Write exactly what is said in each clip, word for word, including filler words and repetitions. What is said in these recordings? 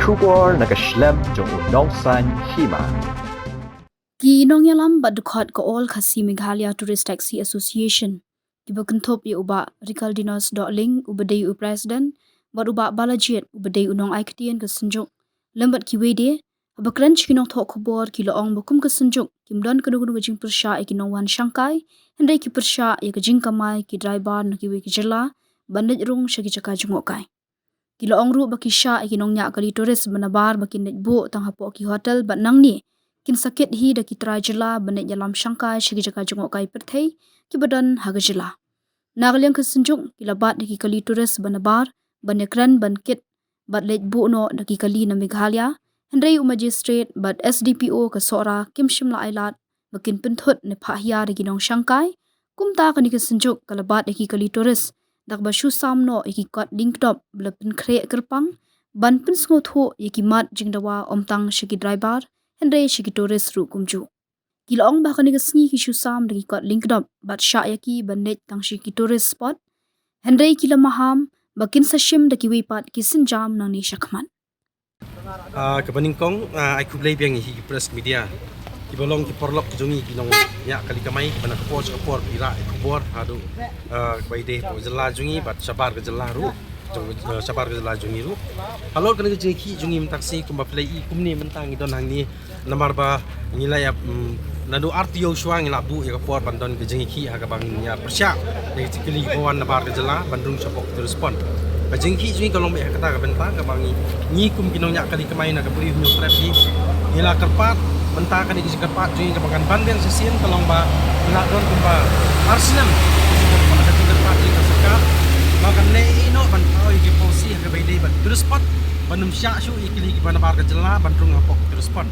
Khubor na ka shlem jong u nongsan hima. Ki nongïalam bad dkhot ka All Khasi Meghalaya Tourist Taxi Association, kiba kynthup ïa u Bah Rikaldinus Dohling uba dei u President, bad u Bah Balajied uba dei u nongai ktien ka synjuk, lem bad kiwei de, haba kren sha ki nongthoh khubor ki la ong ba kum ka synjuk kim don kano kano ka jingpyrshah ïa ki nongwan shangkai, hynrei ki pyrshah ïa ka jingkamai ki driver na kiwei ki jylla ban leit rung sha ki jaka jngohkai. Ki la ong ruh ba ki shah ïa ki nongñiah kali tourist ba nabar ba kin leit buh tang hapoh ki hotel bad nangne kin sa kit hi da ki trai jylla ban leit ïalam shangkai sha ki jaka jngohkai pyrthei kiba don ha ka jylla. Na ka liang ka synjuk, ki la bat ïa ki kali tourist ba nabar ban ïakren ban kit bad leit buh noh da ki kali na Meghalaya, hynrei u Magistrate bad S D P O ka Sohra kim shym la ailad ba kin pynthut ne phah hiar ïa ki nongshangkai. Kumta kane ka synjuk ka la bat ïa ki kali tourist da kaba shu sam noh ïa ki kot lyngkdop ba la pynkhreh kyrpang ban pynsngewthuh ïa ki mat jingdawa ym tang sha ki driver, hynrei sha ki tourist ruh kumjuh. Ki la ong ba kane ka sngi ki shu sam da ki kot lyngkdop bad shah ïa ki ban leit tang sha ki tourist spot, hynrei ki la maham ba kin sa shim da kiwei pat ki sienjam nangne shakhmat. Ah, kaba nyngkong, ah, ai khublei biang ïa ki press media, kiba long ki paralok jong ngi ki nongñiah kali kamai, kiba na ka por sha ka por ki rah ïa ka khubor haduh, ah, kaba ïadei hapoh jylla jong ngi bad shabar ka jylla ruh, jong, ah, shabar ka jylla jong ngi ruh. Halor kane ka jingïakhih jong ngi mynta ka sngi, kumba phi la ïohi kumne mynta ngi don hangne, namar ba ngi la ïa, mm, naduh ar taïew shuwa ngi la buh ïa ka por ban don ka jingïakhih ha kaba ngin ïa pyrshah ïa ka jingkylli ba wan nabar ka jylla ban rung shapoh ka tourist spot. Ka jingïakhih jong ngi ka long beit ha kata ka bynta kaba ngi, ngi kum ki nongñiah kali kamai na ka Bri u Hynñiewtrep hi, ngi la kyrpad, mynta kane ka jingkyrpad jong ngi kaba ngan ban biang shisien ka long ba ngi la don kumba ar snem ka jingkyrpad, ka jingkyrpad jong ka sorkar ba kan leh ïa ino ban thaw ïa ki policy ha kaba ïadei bad tourist spot ban ym shah shuh ïa ki kali kiba nabar ka jylla ban rung hapoh ka tourist spot.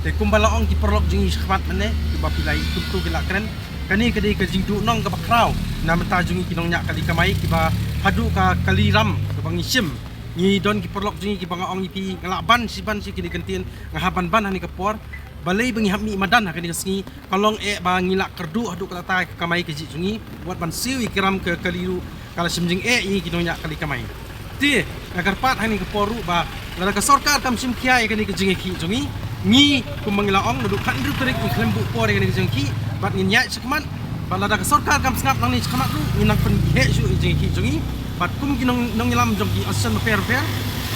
Te kumba la ong ki paralok jong ngi shakhmat mynne, kiba phi la ïohi kumto ki la kren, kane ka dei ka jingduhnong kaba khraw na bynta jong ngi ki nongñiah kali kamai, kiba haduh ka kali ram kaba ngi shim, ngi don ki paralok jong ngi kiba nga ong ïa phi nga lah ban shi ban shi kine ki kyntien, nga hap ban ban ha kane ka por. Balei ba ngi hap mih madan ha kane ka sngi? Ka long eh ba ngi la kyrduh haduh katta ka kamai kajih jong ngi, wat ban siew ïa ki ram ka kali ruh ka la shim jingeh ïa ngi ki nongñiah kali kamai. Te nga kyrpad ha kane ka por ruh ba lada ka sorkar kam shim khia ïa kane ka jingïakhih jong ngi, ngi kumba ngi la ong naduh khathynriew tarik ngi khlem buh por ïa kane ka jingïakhih bad ngin ïaid shakhmat. Bad lada ka sorkar kam sngap nangne shakhmat ruh, ngin nang pynheh shuh ïa ka jingïakhih jong ngi. Bad kum ki nong, nongïalam jong ki association bapher bapher,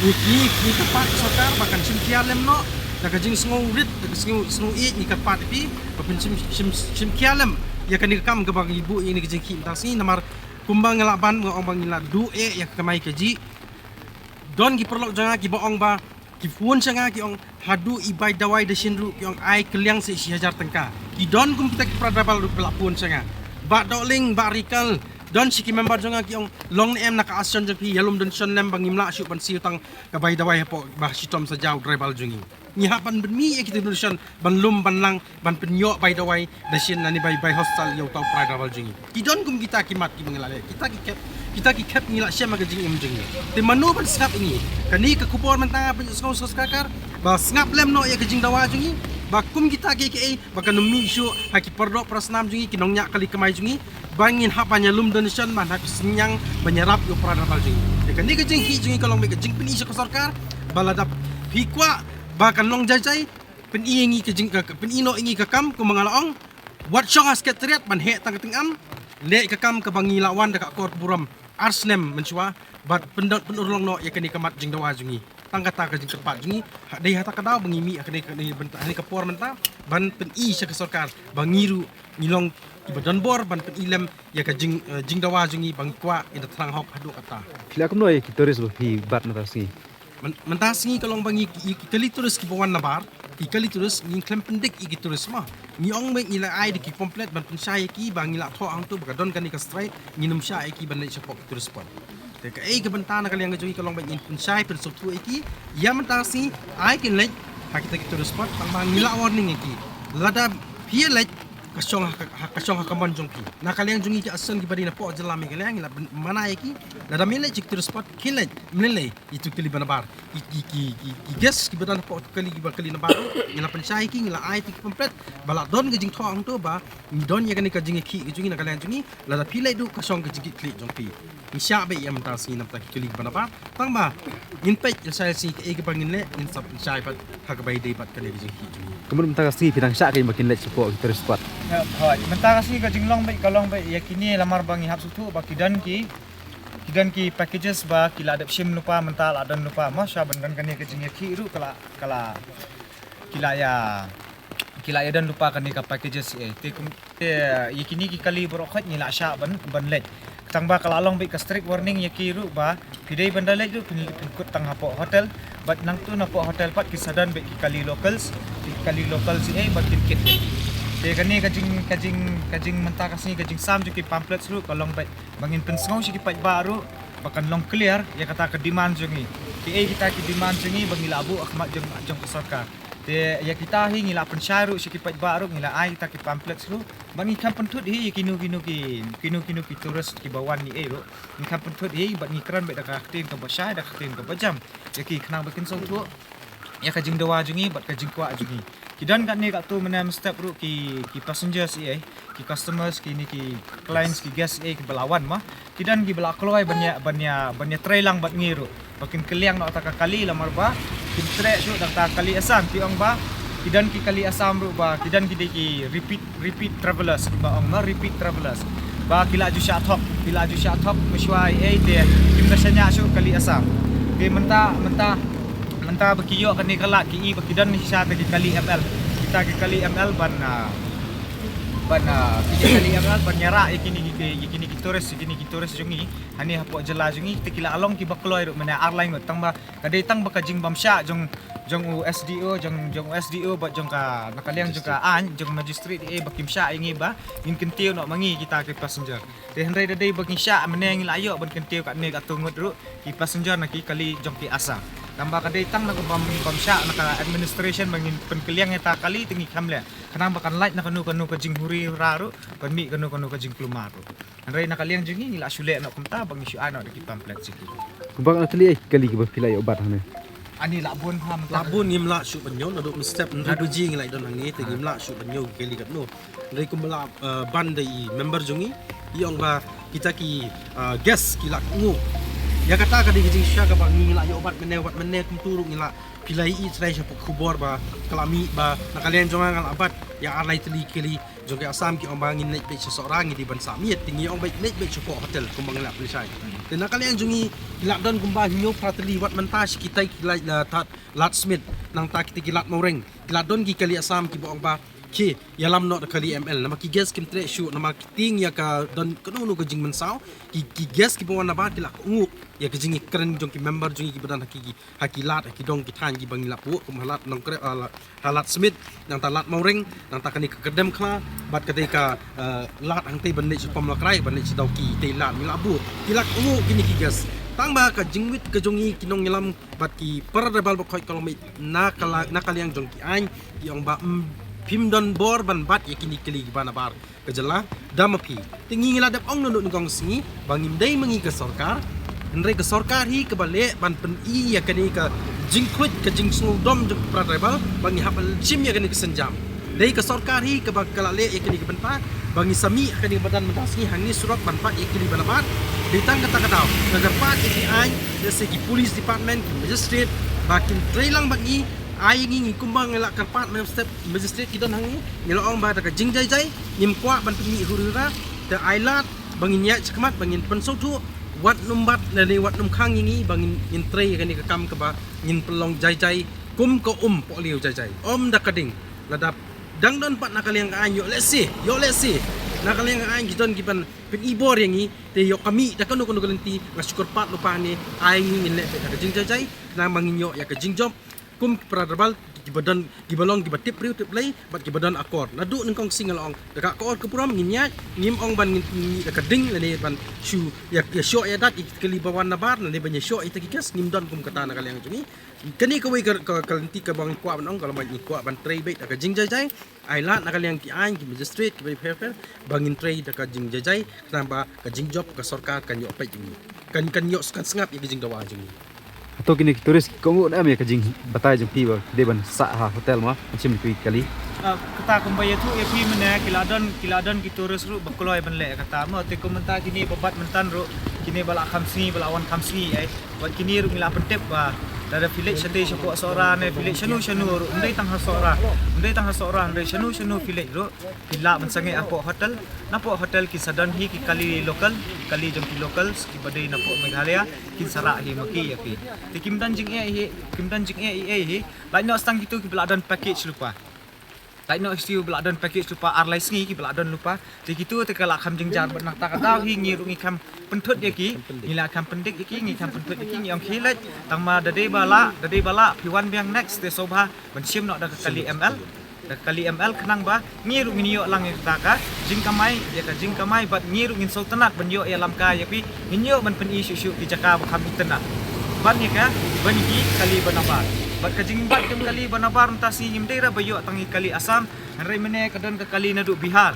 ngi, ngi, ngi kyrpad ka sorkar ba kan shim khia lem noh da ka jingsngewrit, da ka sngew, sngewieit, ngi kyrpad ïa phi ba phin shim, shim, shim khia lem ïa kane ka kam kaba ngi buh ïa kane ka jingïakhih mynta ka sngi, namar kumba nga lah ban, nga ong ba ngi la duh eh ïa ka kamai kajih. Don ki paralok jong nga kiba ong ba ki phone sha nga ki ong haduh i bai dawai dashin ruh ki ong ai kylliang shi, shi hajar tyngka. Ki don kum kita ki para driver ruh ki la phone sha nga. Bah Dohling, Bah Rikal, don shi ki member jong nga ki ong long ne em na ka association jong phi, ïalum donation lem ba ngim lah shuh ban siew tang ka bai dawai hapoh ba shitom saja u driver jong ngi. Ngi hap ban pynmih ïa kita donation ban lum ban lang ban pynïoh bai dawai dashin lane bai, bai hostel ïa uta u para driver jong ngi. Ki don kum kita ki mat kiba ngi la leh. Kita ki khep, kita ki khep ngi la shem ha ka jingim jong ngi. Te mano ban sngap ïa ngi? Kane ka khubor mynta nga pynsngew sha ka sorkar ba sngap lem noh ïa ka jingdawa jong ngi, ba kum kita kiei kiei ba kan ym mih shuh ha ki para doh para snam jong ngi, ki nongñiah kali kamai jong ngi, ba ngin hap ban ïalum donation ban hap synñiang ban ïarap ïa u para driver jong ngi. Te kane ka jingïakhih jong ngi ka long beit ka jingpyni sha ka sorkar ba lada phi kwah ba kan long jai jai, pyni ïa ngi ka jing, ka, ka, pyni noh ïa ngi ka kam kumba nga la ong. Wat shong ha Secretariat ban heh tang ka tyngam. Leh ka kam kaba ngi la wan da ka akor burom ar snem mynshuwa bad pyndot pynurlong noh ïa kane ka mat jingdawa jong ngi. Tang kata ka jingkyrpad jong ngi, ha, dei ha kata ka daw ba ngi mih ha kane, kane bynta, ha kane ka por mynta ban pyni sha ka sorkar ba ngi ruh ngi long kiba don bor ban pyni lem ïa ka jing, eh, jingdawa jong ngi ba ngi kwah ïa da thrang hok haduh katta. Phi lah kumno ïa ki tourist ba phi bat mynta ka sngi? Myn-, mynta ka sngi ka long ba ngi, ki, ki kali tourist kiba wan nabar, ki kali tourist ngi khlem pyndik ïa ki tourist mo. Ngi ong ba ngi la ai da ki pamphlet ban pynshai ïa ki ba ngi la thoh hangto ba ka don kane ka strike, ngin ym shah ïa ki ban leit shapoh ki tourist spot. Te kaei ka bynta na ka liang ka jong ngi ka long ba ngin pynshai pynsngewthuh ïa ki ïa mynta ka sngi, ai kin leit ha kita ki tourist spot, tang ba ngi la warning ïa ki. Lada phi ïa leit, ka shong ha ka, ha, ka shong ha ka mon jong phi. Na ka liang jong ngi ki association kiba dei napoh jylla Meghalaya ngi la pyn-, mana ïa ki. Lada ym leit sha ki tourist spot, khie leit, ym lei lei ïa ki kali ba nabar. ki, ki, ki, ki guest kiba don hapoh kali, kiba kali nabar ruh, ngi la pynshai ïa ki, ngi la ai ïa ki pamphlet ba la don ka jingthoh hangto ba don ïa kane ka jingïakhih ka jong ngi na ka liang jong ngi. Lada phi leit ruh ka shong ka jingkitkhlieh jong phi. Ngi shah beit ïa mynta ka sngi namar ki kali kiba nabar. Tang ba ngin peit ïa shai sngi kaei kaba ngin leh, ngin sa pynshai pat ha kaba ïadei bad kane ka jingïakhih jong ngi. Kumno mynta ka sngi phi dang shah kaei ba kin leit shapoh ki tourist spot? Hooid, mynta ka sngi ka jinglong beit ka long beit ïa kine, lamar ba ngi hap sngewthuh ba ki don ki, ki don ki packages ba ki la dep shim lypa, mynta la don lypa, ma shuwa ban don kane ka jingïakhih ruh ka la, ka la, ki la ïa, ki la ïa don lypa kane ka packages, eh. Te kum, te ïa kine ki kali baroh khoit ngi la shah ban, ban leit. Tang ba ka la long beit ka strict warning ïa ki ruh ba phi dei ban da leit ruh phin, phin kut tang hapoh hotel. Bad nangta napoh hotel pat ki sa don beit ki kali locals, ki kali locals, eh, bad kin kit. Te kane ka jing, ka jing, ka jing mynta ka sngi ka jingsam jong ki pamphlets ruh ka long beit ba ngin pynsngew sha ki paidbah ruh ba kan long clear ïa kata ka demand jong ngi. Kiei kita ki demand jong ngi ba ngi la buh ha khmat jong, jong ka sorkar. Te ïa kita hi ngi la pynshai ruh sha ki paidbah ruh, ngi la ai kita ki pamphlets ruh. Ba ngi kham pynthut hi ïa kino kino ki, kino kino ki tourist kiba wan ïa ei ruh. Ngi kham pynthut hi, bad ngi kren beit da ka ktien kaba shai, da ka ktien kaba jam ïa ki, khnang ba kin sngewthuh ïa ka jingdawa jong ngi bad ka jingkwah jong ngi. Ki don katne katto mynne mynstep ruh ki, ki passengers ïa ei, ki customers, kine ki clients, ki guests ïa ei kiba la wan, ma ki don kiba la kloi ban ïa, ban ïa, ban ïa trei lang bad ngi ruh ba kin kylliang noh ta ka kali, lamar ba kin treh shuh da ta ka kali Assam. Phi ong ba ki don ki kali Assam ruh ba ki don ki dei ki repeat, repeat travelers, kiba ong, ma, repeat travelers. Ba ki la ju shah thok, ki la ju shah thok mynshuwa ïa ei, te kim da shaniah shuh kali Assam. Te mynta, mynta, mynta ba ki ïoh kane ka lad, ki i ba ki don shisha ta ki kali M L. Kita ki kali M L ban, ah, ban, ah, kita ki kali M L ban ïarah ïa kine ki, ïa kine ki tourist, ïa kine ki tourist jong ngi hangne hapoh jylla jong ngi. Te ki la long kiba kloi ruh mynne ar lai ngut, tang ba ka dei tang ba ka jingbymshah jong, jong u S D O, jong, jong u S D O bad jong ka, na ka liang jong ka aiñ, jong magistrate, eh, ba kim shah ïa ngi ba ngin kyntiew noh ma ngi kita ki passenger. Te hynrei da dei ba ngi shah mynne ngi la ïoh ban kyntiew katne katto ngut ruh ki passenger na ki kali jong ki Assam. Tang ba ka dei tang na ka bym, bymshah na ka administration ba ngin pynkylliang ïa ta kali, te ngi kham leh, khnang ba kan lait na kano kano ka jinghuri hura ruh, ban mih kano kano ka jingkulmar ruh. Hynrei na ka liang jong ngi ngi la shu leh noh kumta ba ngi shu ai noh da ki pamphlet sha ki. Kumba katno tylli ïa ki kali kiba phi la ïoh bat hangne? Ani la bun, ha mynta la bun, ngim lah shuh ban ñiew, naduh mynstep hynriew baje ngi la don hangne, te ngim lah shuh ban ñiew ki kali katno. Hynrei kumba la, eh, ban da i member jong ngi, i ong ba kita ki, eh, guest ki la kohnguh. Ïa kata ka dei ka jingshisha kaba ngi la ïoh bat mynne, wat mynne kumta ruh ngi la, phi la ïohi trai shapoh khubor ba ka la mih ba na ka liang jong nga nga la bat ïa ar lai tylli ki kali jong ki Assam, ki ong ba ngin leit beit sha Sohra, ngi dei ban sah miet, te ngi ong beit leit beit shapoh hotel kumba ngi la pynshai. Te na ka liang jong ngi ki la don kumba hynñiew phra tylli, wat mynta shi kita ki la, la Ladthadlatsmith, nangta kita ki Ladmawreng, ki la don ki kali Assam kiba ong ba ki ïalam noh da kali M L, namar ki guest kim treh shuh, namar ki tieng ïa ka don kano kano ka jingmynsaw, ki, ki guest kiba wan nabar ki la kohnguh ïa ka jingïakren jong ki member jong ngi kiba don ha ki, ha ki lad, ha ki dong ki thaiñ kiba ngi la buh, kum ha Lad Nongkrem, ha Lad, ha Ladthadlatsmith, nangta Ladmawreng, nangta kane ka Kyrdemkhla, bad ka dei ka, eh, lad hangtei ban leit sha Pomlakrai, ban leit sha Dawki, te lad ngi la buh. Ki la kohnguh kine ki guest. Tang ba ka jingwit ka jong ngi ki nongïalam bad ki para tribal baroh khoit ka long beit na ka la, na ka liang jong ki aiñ, ki ong ba, mm, phim don bor ban bat ïa kine ki kali kiba nabar ka jylla da ma phi. Te ngi ngi la dep ong naduh nyngkong sngi ba ngim dei ma ngi ka sorkar. Hynrei ka sorkar hi kaba leh ban pyni ïa kane ka jingkhluit, ka jingsngewdom jong para tribal ba ngi hap ban shim ïa kane ka sienjam. Dei ka sorkar hi kaba ka la leh ïa kane ka bynta ba ngi sa mih ha kane ka madan mynta sngi hangne surok ban bat ïa kine kiba nabar. Dei tang kata ka daw ka kyrpad ïa ki aiñ, lehse ki police department, ki magistrate, ba kin trei lang bad ngi, ai ngi, ngi kumba ngi la kyrpad mynstep magistrate ki don hangne, ngi la ong ba da ka jingjaijai ngim kwah ban pynmih hur hura, te ai lad ba ngin ïaid shakhmat ba ngin pynsngewthuh, wat nym bat lane wat nym khang ïa ngi ba ngin, ngin trei ïa kane ka kam kaba ngin pynlong jaijai kum ka um pohliew jaijai. Ym da ka ding, lada dang don pat na ka liang ka aiñ, ïoh lehse, ïoh lehse na ka liang ka aiñ ki don kiban pyni bor ïa ngi, te ïoh ka mih da kano kano ka lynti, nga shu kyrpad lypa hangne, ai ngi ngin leh beit da ka jingjaijai khnang ba ngin ïoh ïa ka jingjop kum ki para tribal kiba don, kiba long kiba tip briew tip Blei bad kiba don akor. Naduh nyngkong sngi nga la ong da ka akor ka burom ngin ïaid, ngim ong ban ngin, ngin mih da ka ding lane ban shu ïa, ïashoh ïadat ïa ki kali ba wan nabar lane ban ïashoh ïa kita ki guest, ngim don kum kata na ka liang jong ngi. Kane kawei ka, ka, ka lynti kaba ngi kwah ban ong, ka long ba ngi kwah ban trei beit da ka jingjaijai. Ai lad na ka liang ki aiñ, ki magistrate kiba pher pher ba ngin trei da ka jingjaijai khnang ba ka jingjop ka sorkar kan ïoh peit jong ngi, kan, kan ïoh, kan sngap ïa ka jingdawa jong ngi. Hato kine ki tourist ki kohnguh ne em ïa ka jingbatai jong phi ba dei ban sah ha hotel mo, ban shim ki kali? Ah, kata kumba ïathuh ïa phi mynne, ki la don, ki la don ki tourist ruh ba kloi ban leh kata mo, te kum mynta kine ba bat mynta ruh, kine ba la kham sngi, ba la wan kham sngi, eh. Wat kine ruh ngi la pyntip ba lada phi leit shatei shapoh Sohra ne phi leit shano shano ruh, ym dei tang ha Sohra, ym dei tang ha Sohra, hynrei shano shano phi leit ruh, phi lah ban sangeh hapoh hotel. Napoh hotel kin sa don hi ki kali local, kali jong ki locals kiba dei napoh Meghalaya, kin sa rah hi ma ki ïa phi. Te kim don jingeh hi, kim don jingeh ei ei hi. Lait noh tang kitu kiba la don package lypa. Lait noh kitu ba la don package lypa ar lai sngi kiba la don lypa. Te kitu te ka la kham jynjar bad na kata ka daw hi ngi ruh ngi kham pynthut ïa ki, ngi la kham pyndik ïa ki, ngi kham pynthut ïa ki, ngi ong khie leit, tang ma da dei ba lah, da dei ba lah phi wan biang next te sngewbha ban shim noh da ka kali M L. Da ka kali M L khnang ba ngi ruh ngin ïoh lang ïa kata ka jingkamai, ïa ka jingkamai, bad ngi ruh ngin sngewtynnat ban ïoh ïalam kai ïa phi, ngin ïoh ban pyni shuh shuh ki jaka ba kham itynnat. Ban ïa ka, ban ïa ki kali ba nabar. Bad ka jingbat kum kali ba nabar mynta sngi ngim dei ra ba ïoh tang ïa kali Assam, hynrei mynne ka don ka kali naduh Bihar.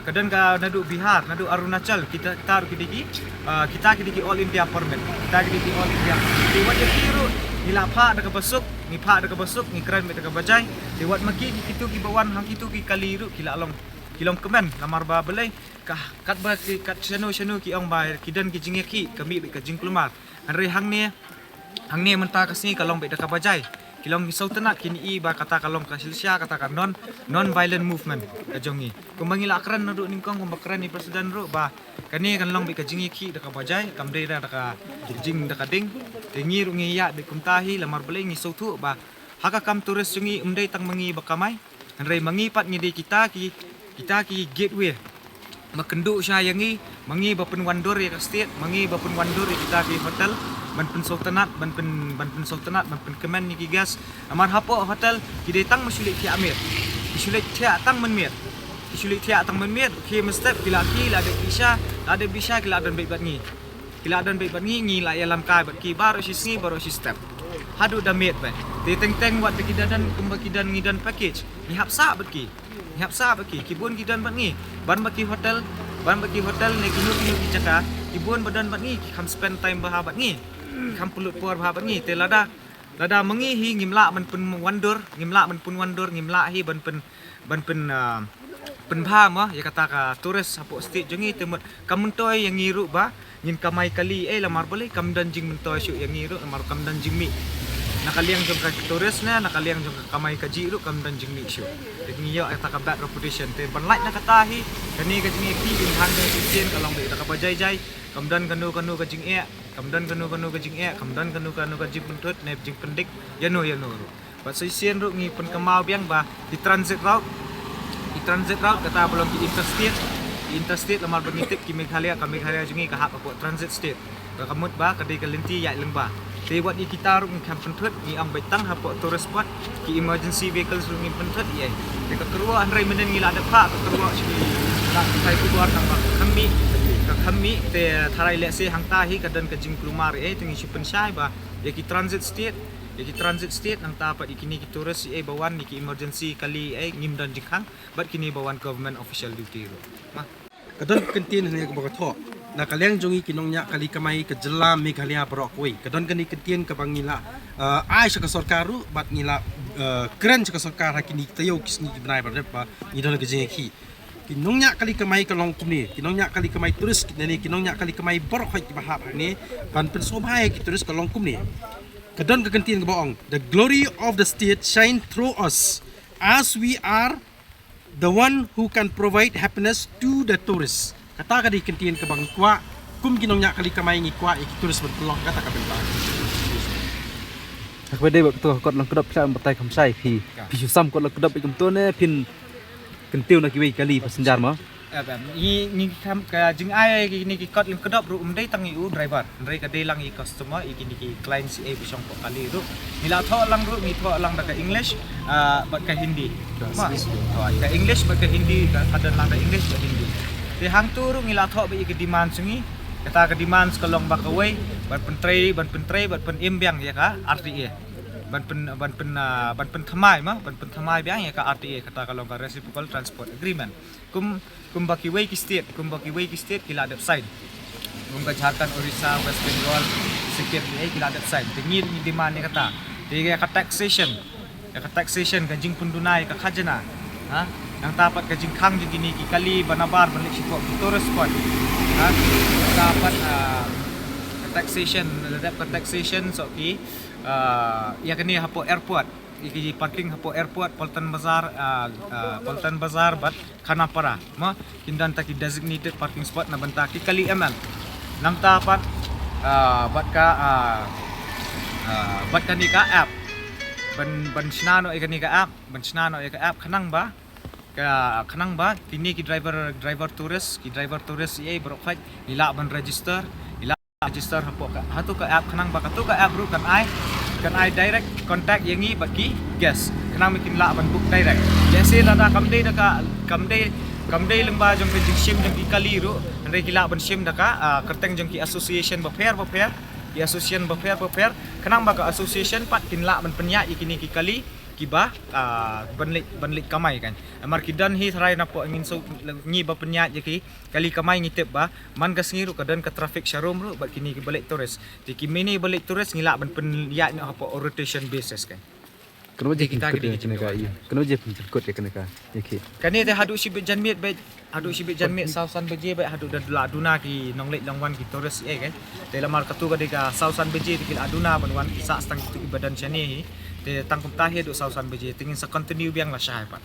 Ka don ka naduh Bihar, naduh Arunachal, kita, kita ruh ki dei ki, ah, kita ki dei ki All India permit. Kita ki dei ki All India permit. Te wat ïa ki ruh, ngi la phah da kaba suk, ngi phah da kaba suk, ngi kren beit da kaba jai. Te wat ma ki, ki kitu kiba wan hangkitu ki kali ruh, ki la long, ki long kmen, namar ba balei, ka, katba ki, kat shano shano ki ong ba, ki don ki jingïakhih, ka mih beit ka jingkulmar. Hynrei hangne, hangne mynta ka sngi ka long beit da kaba jai. Ki long ki sngewtynnat, kin i ba kata ka long ka shilsha, kata ka non, non violent movement ka jong ngi. Kumba ngi la kren naduh nyngkong, kumba kren i president ruh ba kane kan long beit ka jingïakhih da kaba jai, kam dei da ka jing da ka ding. Te ngi ruh ngi ïa beit kumta hi, lamar balei ngi sngewthuh ba ha ka kam tourist jong ngi ym dei tang ma ngi ba kamai. Hynrei ma ngi pat ngi dei kita ki, kita ki gateway ba kynduh sha ïa ngi, ma ngi ba pynwandur ïa ka state, ma ngi ba pynwandur ïa kita ki hotel ban pynsngewtynnat, ban pyn, ban pynsngewtynnat, ban pynkmen ïa ki guest. Namar hapoh hotel ki dei tang ma shu leit thiah miet, ki shu leit thiah tang mynmiet, ki shu leit thiah tang mynmiet. Ki mynstep ki la, ki la dep bisha, la dep bisha ki la don beit bad ngi. Ki la don beit bad ngi, ngi la ïalam kai bad ki baroh shi sngi, baroh shi step. Haduh da miet beit. Te teng teng wat ba ki da don, kumba ki don, ngi don package, ngi hap sah bad ki. Ngi hap sah bad ki. Ki bun ki don bad ngi. Ban bad ki hotel, ban bad ki hotel ne kino kino ki jaka, ki bun ba don bad ngi, ki kham spend time bha bad ngi, ki kham pynlut por bha bad ngi. Te lada, lada ma ngi hi ngim lah ban pynwandur, ngim lah ban pynwandur, ngim lah hi ban pyn, ban pyn, ah, pynbha mo ïa kata ka tourist hapoh state jong ngi, te mut kam myntoi ïa ngi ruh ba ngin kamai kali, eh, lamar balei, kam don jingmyntoi shuh ïa ngi ruh, lamar kam don jingmih. Na ka liang jong ka tourist ne, na ka liang jong ka kamai kajih ruh kam don jingmih shuh. Te ngi ïoh kata ka bad reputation. Te ban lait na kata hi, kane ka jingïakhih, ïa ngi hangta shisien ka long beit da kaba jai jai. Kam don kano kano ka jingeh, kam don kano kano ka jingeh, kam don kano kano ka jingpynthut ne jingpyndik ïano ïano ruh. Bad shisien ruh ngi pynkynmaw biang ba ki transit route, ki transit route kata ba long ki interstate, ki interstate, lamar ba ngi tip ki Meghalaya, ka Meghalaya jong ngi ka hap hapoh transit state. Ka, ka mut ba ka dei ka lynti ïaid lyngba. Te wat ïa kita ruh ngi kham pynthut, ngi ong beit tang hapoh tourist spot, ki emergency vehicles ruh ngi pynthut ïa. Te ka kyrwoh, hynrei mynnin ngi la dep phah ka kyrwoh sha ki, la, ki khubor tang ba ka kham mih, ka kham mih, te tharai lehse hangta hi ka don ka jingkulmar ïa, te ngi shu pynshai ba ïa ki transit state, ïa ki transit state, nangta pat ïa kine ki tourist ïa ba wan, ïa ki emergency kali ïa, ngim don jingkhang bad kine ba wan government official duty ruh. Ma. Ka don ka kyntien hangne kaba ka thoh, na ka liang jong ngi ki nongñiah kali kamai ka jylla Meghalaya baroh kawei. Ka don kane ka kyntien kaba ngi la, eh, ai sha ka sorkar ruh, bad ngi la, eh, kren sha ka sorkar ha kine ki taïew ki sngi ki bnai ba la dep ba ngi don ka jingïakhih. Ki nongñiah kali kamai ka long kumne, ki nongñiah kali kamai tourist, ki, ne, ki nongñiah kali kamai baroh hoi kiba hap hangne ban pynsngewbha ïa ki tourist ka long kumne. Ka don ka kyntien kaba ong, "The glory of the state shine through us, as we are the one who can provide happiness to the tourists." Kata ka dei ka kyntien kaba ngi kwah, kum ki nongñiah kali kamai ngi kwah ïa ki tourist ban pynlong kata ka bynta. Haba dei bad kato ka kot Lyngkdop, phi lah ban batai kham shai, phi, phi shu sam kot Lyngkdop bad kumto ne phin kyntiew na kiwei kali passenger mo? Eh, em, ngi, ngi kham ka jingai kine ki kot Lyngkdop ruh ym dei tang ïa u driver, hynrei ka dei lang ïa customer, ïa kine ki clients ïa ba shong hapoh kali ruh. Ngi la thoh lang ruh, ngi thoh lang da ka English, ah, bad ka Hindi. Ma, thoh ka English bad ka Hindi, ka, ka don lang da English bad Hindi. Te hangto ruh ngi la thoh bad ïa ka demand jong ngi. Kata ka demand ka long ba kawei, ban pyntrei, ban pyntrei, ban pynim biang ïa ka R T A. Ban pyn, ban pyn, ah, ban pynthymmai ma, ban pynthymmai biang ïa ka R T A, kata ka long ka Reciprocal Transport Agreement. Kum, kumba kiwei ki state, kumba kiwei ki state ki la dep sign. Kum ka Jharkhand, Orissa, West Bengal, Ki, ki la dep sign. Te ngi, ngi demand ïa kata. Te ïa ka taxation. Ïa ka taxation, ka jingpynduna ïa ka khajna. Ha? Nangta pat ka jingkhang jong kine ki kali ba nabar ban leit sha ki tourist spot. Ha? Nangta pat, ah, ka taxation, la dep ka taxation, so ki, ah, ïa kane hapoh airport. Ïa ki parking hapoh airport, Paltan Bazar, ah, ah, Paltan Bazar bad Khanapara. Mo, kin don ta ki designated parking spot na bynta ki kali M L. Nangta pat, ah, bad ka, ah, ah, bad kane ka app. Ban, ban shna noh ïa kane ka app, ban shna noh ïa ka app khnang ba, ka, khnang ba kine ki driver, driver tourist, ki driver tourist ïa baroh khoit, ngi lah ban register, ngi lah register hapoh ka, hato ka app khnang ba kato ka app ruh kan ai, kan ai direct contact ïa ngi bad ki guest. Khnang ba kin lah ban book direct. Lehse lada kam dei da ka, kam dei, kam dei lyngba jong ka jingshim jong ki kali ruh, hynrei ki lah ban shim da ka, ah, kyrteng jong ki association bapher bapher, ki association bapher bapher, khnang ba ka association pat kin lah ban pynïaid ïa kine ki kali kiba, ah, ban leit, ban leit kamai kan. Namar ki don hi tharai napoh ngin shu, ngi ba pynïaid ïa ki kali kamai ngi tip ba man ka sngi ruh ka don ka traffic sharum ruh bad kine kiba leit tourist. Te ki mini ba leit tourist ngi lah ban pynïaid noh hapoh rotation basis kan. Kano je kita ki dei ki jingkut ïa kane ka, ïa kane ka, ïa ki. Kane te haduh shibit janmiet bad, haduh shibit janmiet saw san baje bad haduh da la duna ki nongleit nongwan ki tourist ïa kan. Te lamar katu ka dei ka saw san baje te ki la duna ban wan ki sah stang kitu kiba don shane hi. Te tang kumta hi haduh saw san baje te ngin sa continue biang lashai pat.